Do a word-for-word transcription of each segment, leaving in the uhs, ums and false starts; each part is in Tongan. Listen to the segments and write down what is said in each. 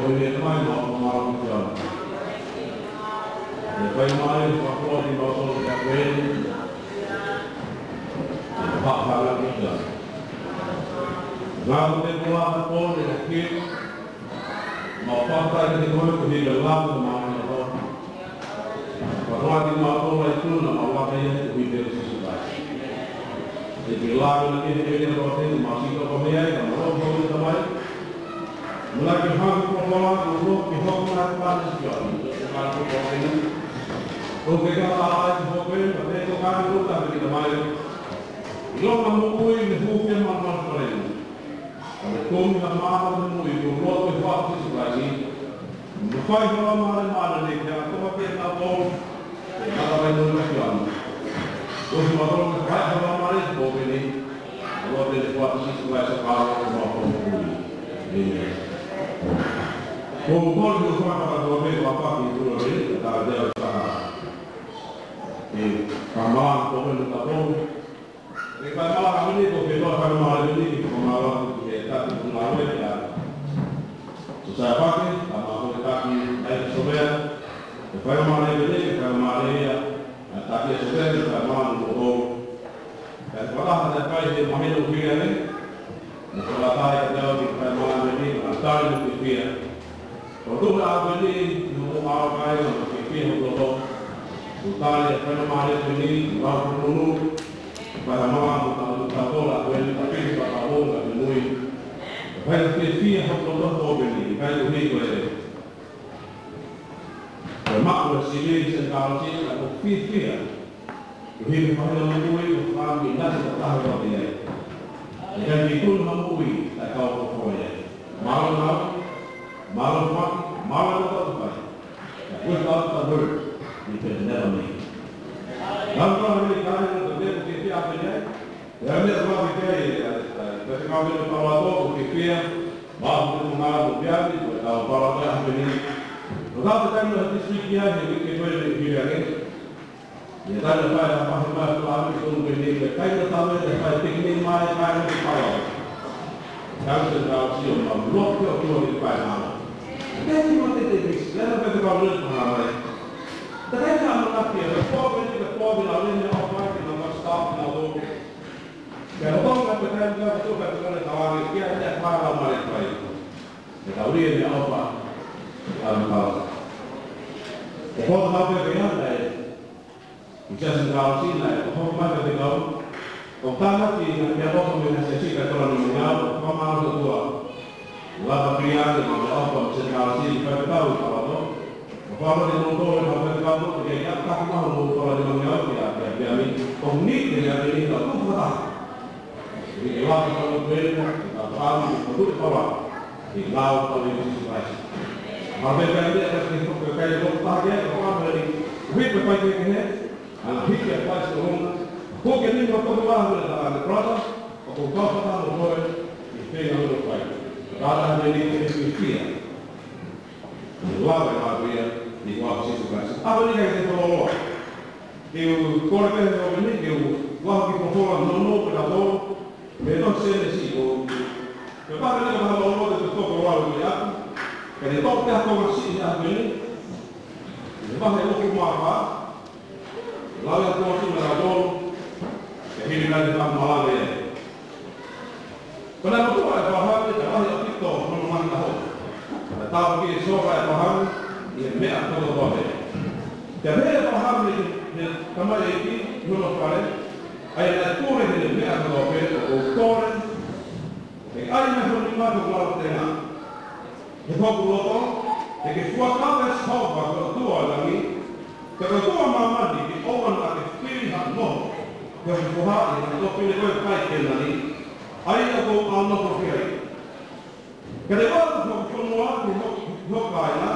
Ko e Tamai, mau fakamālō ki he ʻOtua. ʻE fai mai, fakafoki kimautolu ki he ʻaho ko eni. Fakafetaʻi ki he ʻOtua. Ngā ko te kula ka pone ka ki. Mau fakafetaʻi ki he koe ko hika lava ka mau ni ʻo. Fakafetaʻi kimautolu ʻa e tuna mau laka ia he ʻuhi pē ko Sīsū Kalaisi. ʻEiki, lava ke he ʻene rote, mau sio ko mea ia, ka mau lō ko te Tamai. Mula ke hanga ko fala, ko lo ke hoko na pāne ki ʻapi. Ko ka ko ko ke na. Ko ke ka la ai ko ko ke na, ko ke ka ko ka ke na mai. ʻIlonga moʻui ne hū ke ma ma pale. Ka me komi ha mā ka me moʻui ko lo ke hua Sīsū Kalaisi. Mo fai hala male male ne ke atoa ke na ko. Ke na ka mai mo na ki ʻapi. Ko si ma ko ke fai hala male ko ke ni. Ko lo ke hua Sīsū Kalaisi ka ko ma ko. ʻĒmeni. Ko mo ko ke fai hala ko ke wa pa ki ko ke ka te sa. ʻE, ka mā ko ke na ka ko. ʻE, ka mā ko ke ni ko ke no ka mā ko ke ni ko mā ko ke taki ko mā ko ke. So sa pa ke, ka mā ko ke taki ai so mea. ʻE, ka mā ko ke ni, ka mā ko ke. ʻA taki so mea, ka mā ko ke. Ka ko la ha ta pai he mahino ki ane. Mo ka la tai ka tau ki ka mā ko ke ni, ka tau ki fia. Ko tuku ʻa ko eni, ʻi hoʻo ʻaokai, ʻo ke fie hoʻo loto. Ko tali ʻa e faingamālie ko eni, ʻi lau ko nunu. Faingamālie mo tau, mo tau kola ko eni, ka pili ka tau o, ka te mui. Fai ke fie hoʻo loto ko eni, fai ko hiko e. Ko e maʻu e sili, sen tau si, ka ko fie fie. Ko hili mahino moʻui, ko fāmi nasi ka taha ka te ai. ʻE kai ki tunu ha moʻui, ka kau ko ko e. Mālō nau, mālō maki, mālō na tau fai. Ka without the word, you can never make it. Nau ka hili kai, ko te ko ke fia fai ai. ʻE ai mea kua ke kai, ʻe, ʻe, ʻe, te kau mea palato, ko ke fia, mālō ko te ko ngā ko piani, ko e kau palato, ʻa hapeni. Ko tau te kai no ha district ia, he wiki ko e ni hili ake. ʻI he taimi ʻe fai ʻa e pahe mai ʻa e Falaoa ki tonu pē ni, ko e kai ʻo tau ʻe fai picnic mai, kai ʻo te pala. Kai ʻo te tau sio ma loki ʻo tua ni fai nā. Kai ki mo te te mix, lena pē te kau lele paha mai. Te kai ka mana pia, ko e pō pē ni, ko e pō pē la lele ʻo fai ki na ma stop na lo. Ke ʻo tau ka te kai ka tu ka te kai ka wale, kia te fai la mai fai. Ke tau lia ni ʻo fai, ʻa e pala. Ko e pō ka pē pē ia, ʻI Siasi Kalaisi naʻe ʻoho mai ka te kau. ʻO tana ki na kia ʻoho me na siasi ka tola ni mea ʻo fakamālō ʻOtua. Lava pia ke mau mea ʻofa mo Siasi Kalaisi ni fai te kau i palato. ʻO fakamālō te moutolu e fai te kau mo te kia taki maho mo tola ni mea ʻo kia kia kia mi. ʻO ni te mea te ni ka tuku fakataha. ʻI he laka tau pēnā, ʻi ka tau ʻamu, ʻi ka tuʻu pala, ʻi lau tau ʻi Sīsū Kalaisi. Mā pē kai te, kai te, kai te, kai te, kai te, kai te, kai te, kai te, kai te, ana hiki a Kalaisi o Roma, ko ke ni ma toki mahu e tala ne prata, o ko kau fata mo koe, ʻi fenga mo fai. Tala ne ni te fia. Lava e maria, ʻi ua Sīsū Kalaisi. ʻA ko ni kai te tololoa. Ke u kole pē he ʻaho ni, ke u ʻalu ki Popola nono pe ka tolo, me no sene si ko. Ke pake ni ka hama olo te toko lau ki aku, ke ne toko te ako ma si he ʻaho ni, ke pake uku mā pā, lau ia ko si me ka tolo, ke hili kai te pake malave. Ko e motuʻa ʻo ʻĒpalahame, ka lahi ʻaupito hono mali taho. Ka tāpuakiʻi ʻe Sihova ʻa ʻĒpalahame ʻi he meʻa kotoa pē. Pea pehē ʻe ʻĒpalahame ki he tamaioʻeiki ʻi hono fale, ʻa ia naʻe pule ki he meʻa kotoa pē, ʻoku ou kole, ke ʻai mai ho nima ki hoku lalo tenga. He ko hoku loto, he ke fuakava ʻe Sihova ko e ʻOtua ʻo e langi, pea ko e ʻOtua ʻo māmani, ke ʻoua naʻa ke fili haʻo noho, ki hoku foha ʻi he tōpine ko ē ʻi Kēnani, ʻa ia ʻoku ou nofo ki ai. Ka te u ʻatu ki hoku fonua, ki ho-, ki hoku kāinga,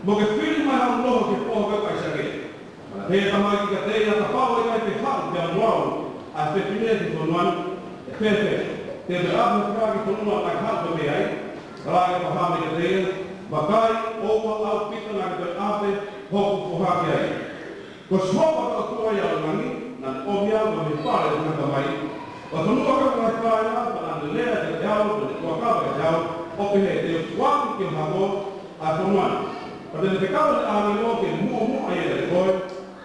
mo ke fili mai haʻo noho ki he foha ko ē ʻo ʻAisake. Pea pehē ʻe he tamaioʻeiki kiate ia, kapau ʻe ʻikai te ke haʻu pea mo au ʻa e fefine ki he fonua ni, ʻe fēfē? Te u toe ʻave hoku foha ki he fonua naʻa ke haʻu pē mei ai? Talaange ʻe ʻĒpalahame kiate ia, vakai, ʻoua ʻaupito naʻa ke toe ʻave hoku foha ki ai. Ko Sihova ko e ʻOtua ia ʻo e langi, naʻa ne ʻomi au mei he fale ʻo e tangata mai, ʻo e fonua ko ē ʻo e kāinga, pea naʻa ne lea kiate au, pea ne fuakava kiate au, ʻo pehē, te u tukuange ki ho hako ʻa e fonua ni. Pea te ne fekau ʻene ʻāngelo ke muʻomuʻa ia kiate koe,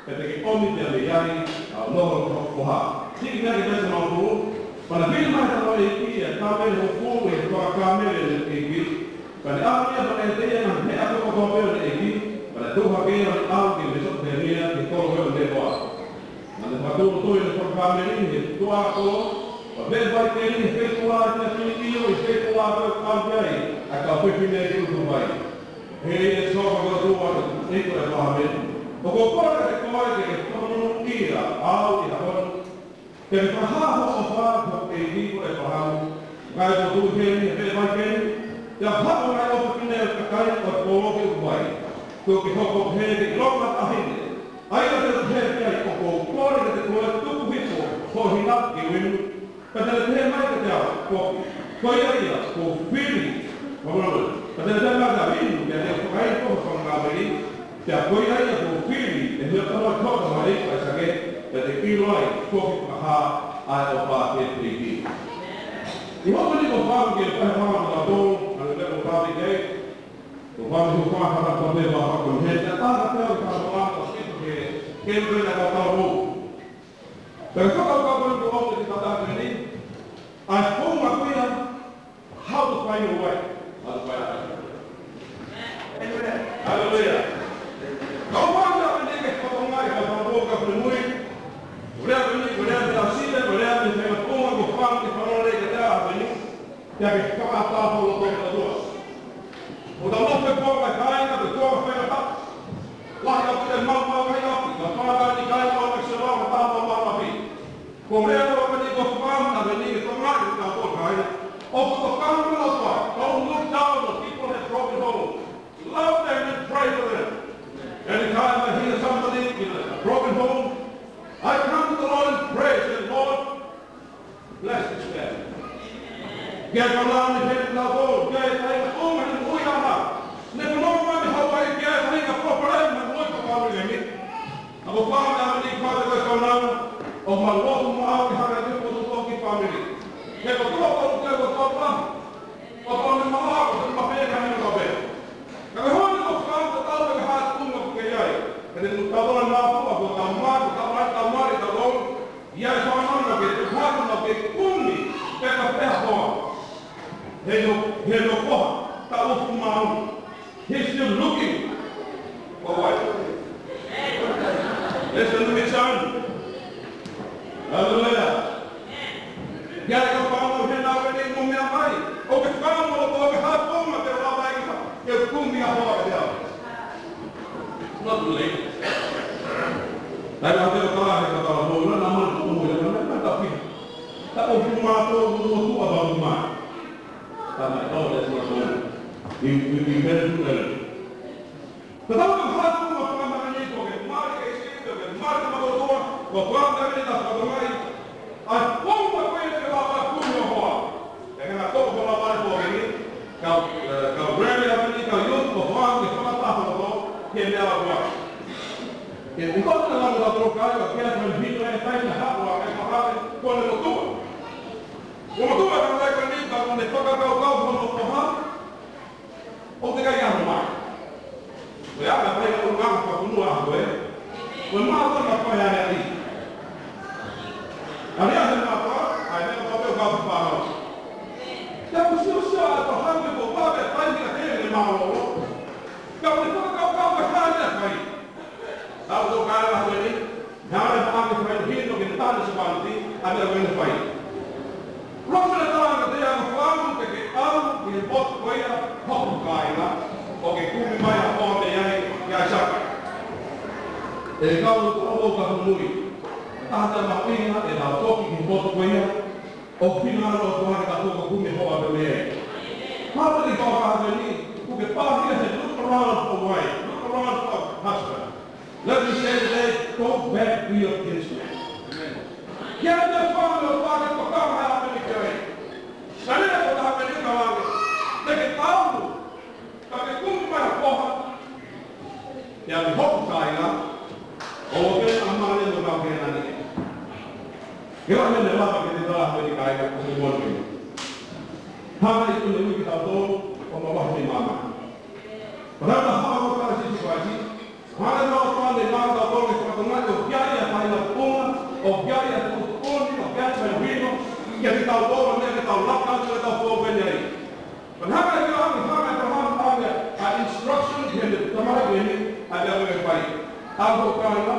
pea te ke ʻomi pea mei ai ʻa hoʻo noho ʻi ho foha. Sio ki he veesi hongofulu. Pea naʻe fili mai ʻa e tamaioʻeiki ʻi he kāmeli hongofulu ʻi he fanga kāmeli ʻo e ʻeiki. Pea ne ʻave ia pea ne ʻiate ia ʻa e ngaahi meʻa kotoa pē ʻo e ʻeiki, pea ne tuku hake ia ʻo ne ʻalu ki Mesopotemia ki he kolo ko ē ʻo Nēvoa. Naʻa ne fakatūʻulutui ʻene fanga kāmeli ʻi he tuʻa kolo, pea veʻe vai keli ʻi he feituʻu lahi ʻo e fili, ʻio, ʻi he feituʻu lahi ʻo kau ki ai ʻa e kau fefine ʻi he ʻutu vai. He ʻe Sihova ko e ʻOtua ʻa e ʻeiki ʻo ʻĒpalahame, ʻoku ou kole kiate koe ke ke fakamonūʻia au ʻi he ʻaho ni, pea ke fakahā hoʻo ʻofa ki hoku ʻeiki ko ʻĒpalahame, ʻa ia kuo u tuʻu heni ʻi he veʻe vai keli, pea haʻu ʻa e ngaahi ʻofefine ʻo e kakai ʻo e kolo ki ʻutu vai. Kuo ke hoko ʻo pehē ki he ʻilonga taʻahine, ʻa ia te u pehē ki ai, ʻoku ou kole kiate koe, tuku hifo ho hina ke u inu. Pea te ne pehē mai kiate au, ko, ko ia ia kuo u fili, mālō. Pea te ne pehē mai kiate au, inu, pea te u fakainu ho fanga kāmeli, pea ko ia ia kuo u fili, ʻe hia tama ki ho tama ʻi ʻAisake, pea te ke ʻilo ai, ko e fakahā ʻa e ʻofa ki he ʻEiki. ʻI hoʻo ni ko fānau ke pae fānau ka tō, ʻa e lepo pāpi kei, ko fānau ko fānau ka tō pē fānau ko he, ka tā ka teo ka tō ʻa ka sito ke, ke ʻilo ka tō. Pea ko e fakakaukau ko eni ʻoku ou ʻomi ki he pātaka ni, ʻa e founga ko ia, how to find your way. How to find your way. Hallelujah. Ka ʻoku ou fakaʻamu ʻeni ke fakaʻamu ai, ka ʻoku ou fakaʻamu ʻeni, ko e lea ko eni, ko e lea mei Nuʻu Sila, ko e lea mei he founga ko e fānau ke fanongo ki he lea ko eni. Pea ke fakatau ho loto ki he ʻOtua. ʻOku tau nofo he kuonga ʻo e kāinga, ko e kuonga faingataʻa. Lahi ʻaupito e maumau ʻa e ʻapi, ka fānau ni kāinga ʻo e ʻEiki Sihova, ka tau maumau ʻaupito. Ko e lea ko eni ʻoku ou fakaʻamu ʻeni ke tokanga ki he kau tō kāinga. ʻOku tokanga ki he ʻOtua, don't look down on people that have broken home. Love them and pray for them. Anytime I hear somebody in a broken home, I come to the Lord and pray, say, Lord, bless this family. Ke ke lani he na o, ke ke ai ko me ui ana. Ne ko no ma ni Hawaii ke ai ka problem na ui ko family ni. ʻA ko family ni ko te ko na. ʻO ma lo ma ke hana ke ko to ki family. Ke ko to ko ke ko to la. ʻO ko ne ma ko ma pe ka ni ko pe. Ka ko honi ko family ko tau ke ha tu ma ke ai. Ke ne ko tau na ko ko tau ma ko tau ma tau ma tau. ʻI ai fānau ke te fānau ke kumi, pea ka pea hoa. He no, he no koha, taʻu hongofulu mā ono. He's still looking for wife. There's a new chance. Hallelujah. ʻI ai ka fānau he nau ʻeni mo meʻa mai. ʻOku ke fānau ʻo ke ha konga te lava ai ka, ke kumi ʻa hoa ke te au. Not too late. Taimi ʻa e tau he ka tau mo na na ma mo na na na ta pi. Taʻu hongofulu mā tolu mo tuʻa pa mo ma. Tama e tau le sua tolu. In, in, in very good level. Ka tau ka hatu ma ka ma ni ko ke mali ke isi, ko ke mali ma ko tua, ko ka ma ni ta ka mai. ʻA e founga ko ia ke lava kumi ʻa hoa. ʻE ngata ko ko lava e founga ni. Kau, eh, kau rele a ni kau iu ko hoa ke fakataha ko ke mea la hoa. Ke ʻi ko te lava ka tō kai, ka ke atu hino e kai na haʻu ʻa e mahale, ko ne motuʻa. Ko motuʻa ka mai ko ni, ka ko ne fakakaukau ko no ko ha. ʻO te kai ano mai. Ko e anga mai ʻo ngā ka kunu a koe. Ko e mātua na pae ane ai. Ani a he mātua, ai mea ka peo ka pa. Ka ko sio sio a to hame ko pa pe pai ni ka te ne mālōlō. Ka ko e fakakaukau ka hane a kai. Tau tō kāinga ko eni, naʻa ne hanga ke fai hino ke tane se vāniti, a mea ko eni fai. Rofena tāna te anga fāmu ke ke au ki he potu ko ia, hoku kāinga, ʻo ke kumi mai ʻa hoa mei ai, ki ʻAisake. ʻE kau tō ʻo ka kumi, taha te mahuʻinga, ʻe tau toki ki he potu ko ia, ʻo fina ʻa e ʻOtua ke tau toki kumi hoa mei ai. Pāpā ni kau ka ʻaho ni, ʻoku ke pāhia he look around for wife, look around for husband. Let me say today, go back to your kinsman. Ke ʻai e fānau ʻo pāke ko ka maha ʻa meni ke ai. Sale ko ka meni ka lave. Te ke tau, ka ke kumi mai ʻa hoa. Ia mi hoku kāinga, ʻo ke ʻamale no ka ke nani. Ke ʻai mene lava ke te tala meni kāinga ko se moni. Hanga ʻe he ʻOtua ʻo ui kitautolu ʻo mavahe mei māmani. Pea naʻa tau haʻu ʻo tala Sīsū Kalaisi, hanga ʻe he ʻOtua ʻo ne tala kitautolu ke fakatokangaʻi ʻoku ʻi ai ʻa e faʻahinga tuʻunga, ʻoku ʻi ai ʻa e tuʻutuʻuni, ʻoku ʻi ai ʻa e mahino, kiate kitautolu, meʻa ke tau laka atu, ke tau fou pē ai. Pea hanga ʻe ʻApalahame, hanga ʻe ʻApalahame ʻo ʻoange ʻa e instruction ki heʻene tamai ko eni, ʻa e meʻa ke fai. ʻA hono kāinga,